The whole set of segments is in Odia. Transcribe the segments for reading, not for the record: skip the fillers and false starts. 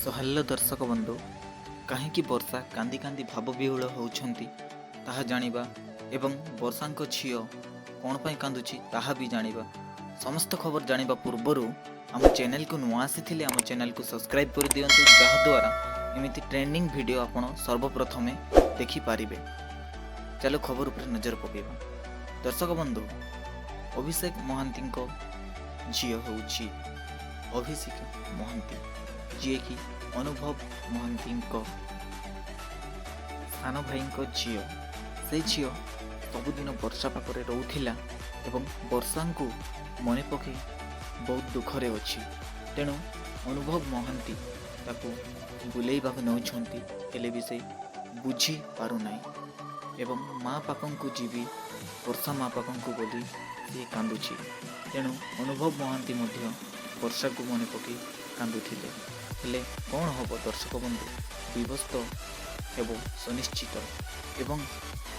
ସୋ ହ୍ୟାଲୋ ଦର୍ଶକ ବନ୍ଧୁ, କାହିଁକି ବର୍ଷା କାନ୍ଦି କାନ୍ଦି ଭାବବିହ୍ୱଳ ହେଉଛନ୍ତି ତାହା ଜାଣିବା ଏବଂ ବର୍ଷାଙ୍କ ଝିଅ କ'ଣ ପାଇଁ କାନ୍ଦୁଛି ତାହା ବି ଜାଣିବା। ସମସ୍ତ ଖବର ଜାଣିବା ପୂର୍ବରୁ ଆମ ଚ୍ୟାନେଲକୁ ନୂଆ ଆସିଥିଲେ ଆମ ଚ୍ୟାନେଲକୁ ସବସ୍କ୍ରାଇବ୍ କରିଦିଅନ୍ତୁ, ଯାହାଦ୍ୱାରା ଏମିତି ଟ୍ରେଣ୍ଡିଂ ଭିଡ଼ିଓ ଆପଣ ସର୍ବପ୍ରଥମେ ଦେଖିପାରିବେ। ଚାଲ ଖବର ଉପରେ ନଜର ପକାଇବା। ଦର୍ଶକ ବନ୍ଧୁ, ଅଭିଷେକ ମହାନ୍ତିଙ୍କ ଝିଅ ହେଉଛି ଅଭିଷେକ ମହାନ୍ତି, ଯିଏକି ଅନୁଭବ ମହାନ୍ତିଙ୍କ ସାନ ଭାଇଙ୍କ ଝିଅ। ସେ ଝିଅ ସବୁଦିନ ବର୍ଷା ପାଖରେ ରହୁଥିଲା ଏବଂ ବର୍ଷାଙ୍କୁ ମନେ ପକାଇ ବହୁତ ଦୁଃଖରେ ଅଛି। ତେଣୁ ଅନୁଭବ ମହାନ୍ତି ତାକୁ ବୁଲେଇବାକୁ ନେଉଛନ୍ତି, ହେଲେ ବି ସେ ବୁଝିପାରୁନାହିଁ ଏବଂ ମା ପାଖକୁ ଯିବି, ବର୍ଷା ମା ପାଖକୁ ବୋଲି ସିଏ କାନ୍ଦୁଛି। ତେଣୁ ଅନୁଭବ ମହାନ୍ତି ମଧ୍ୟ ବର୍ଷାକୁ ମନେ ପକାଇ କାନ୍ଦୁଥିଲେ। ହେଲେ କ'ଣ ହେବ ଦର୍ଶକ ବନ୍ଧୁ, ଡିଭୋର୍ସ ତ ହେବ ସୁନିଶ୍ଚିତ ଏବଂ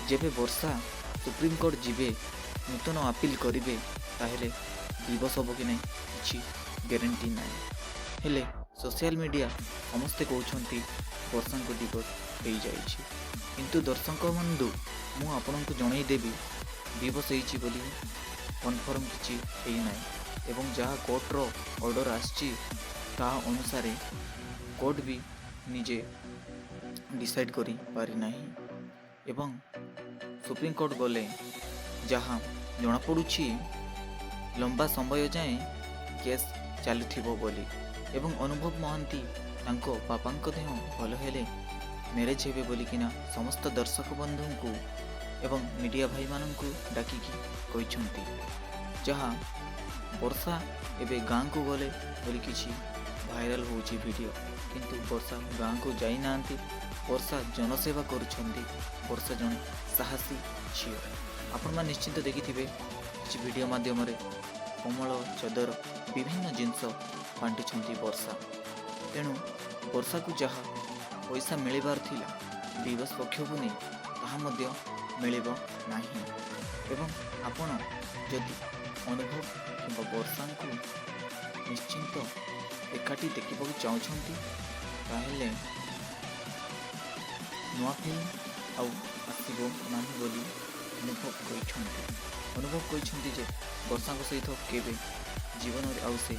ଯେବେ ବର୍ଷା ସୁପ୍ରିମକୋର୍ଟ ଯିବେ, ନୂତନ ଆପିଲ୍ କରିବେ, ତାହେଲେ ଡିଭୋର୍ସ ହେବ କି ନାହିଁ କିଛି ଗ୍ୟାରେଣ୍ଟି ନାହିଁ। ହେଲେ ସୋସିଆଲ ମିଡ଼ିଆ ସମସ୍ତେ କହୁଛନ୍ତି ବର୍ଷାଙ୍କୁ ଡିଭୋର୍ସ ହେଇଯାଇଛି। କିନ୍ତୁ ଦର୍ଶକ ବନ୍ଧୁ, ମୁଁ ଆପଣଙ୍କୁ ଜଣାଇଦେବି, ଡିଭୋର୍ସ ହେଇଛି ବୋଲି କନଫର୍ମ କିଛି ହେଇନାହିଁ ଏବଂ ଯାହା କୋର୍ଟର ଅର୍ଡ଼ର ଆସିଛି ତାହା ଅନୁସାରେ କୋର୍ଟ ବି ନିଜେ ଡିସାଇଡ଼୍ କରିପାରିନାହିଁ ଏବଂ ସୁପ୍ରିମକୋର୍ଟ ଗଲେ ଯାହା ଜଣାପଡ଼ୁଛି ଲମ୍ବା ସମୟ ଯାଏଁ କେସ୍ ଚାଲୁଥିବ ବୋଲି। ଏବଂ ଅନୁଭବ ମହାନ୍ତି ତାଙ୍କ ବାପାଙ୍କ ଦେହ ଭଲ ହେଲେ ମ୍ୟାରେଜ୍ ହେବେ ବୋଲିକିନା ସମସ୍ତ ଦର୍ଶକ ବନ୍ଧୁଙ୍କୁ ଏବଂ ମିଡ଼ିଆ ଭାଇମାନଙ୍କୁ ଡାକିକି କହିଛନ୍ତି। ଯାହା ବର୍ଷା ଏବେ ଗାଁକୁ ଗଲେ ବୋଲି କିଛି ଭାଇରାଲ ହେଉଛି ଭିଡ଼ିଓ, କିନ୍ତୁ ବର୍ଷା ଗାଁକୁ ଯାଇନାହାନ୍ତି। ବର୍ଷା ଜନସେବା କରୁଛନ୍ତି। ବର୍ଷା ଜଣେ ସାହସୀ ଝିଅ। ଆପଣମାନେ ନିଶ୍ଚିନ୍ତ ଦେଖିଥିବେ କିଛି ଭିଡ଼ିଓ ମାଧ୍ୟମରେ କମ୍ବଳ, ଚଦର, ବିଭିନ୍ନ ଜିନିଷ ବାଣ୍ଟୁଛନ୍ତି ବର୍ଷା। ତେଣୁ ବର୍ଷାକୁ ଯାହା ପଇସା ମିଳିବାର ଥିଲା ଡିଭୋର୍ସ ପକ୍ଷକୁ ନେଇ, ତାହା ମଧ୍ୟ ମିଳିବ ନାହିଁ। ଏବଂ ଆପଣ ଯଦି ଅନୁଭବ କିମ୍ବା ବର୍ଷାଙ୍କୁ ନିଶ୍ଚିନ୍ତ ଏକାଠି ଦେଖିବାକୁ ଚାହୁଁଛନ୍ତି, ତାହେଲେ ନୂଆ ଫିଲ୍ମ ଆଉ ଆସିବ ନାହିଁ ବୋଲି ଅନୁଭବ କହିଛନ୍ତି। ଅନୁଭବ କହିଛନ୍ତି ଯେ ବର୍ଷାଙ୍କ ସହିତ କେବେ ଜୀବନରେ ଆଉ ସେ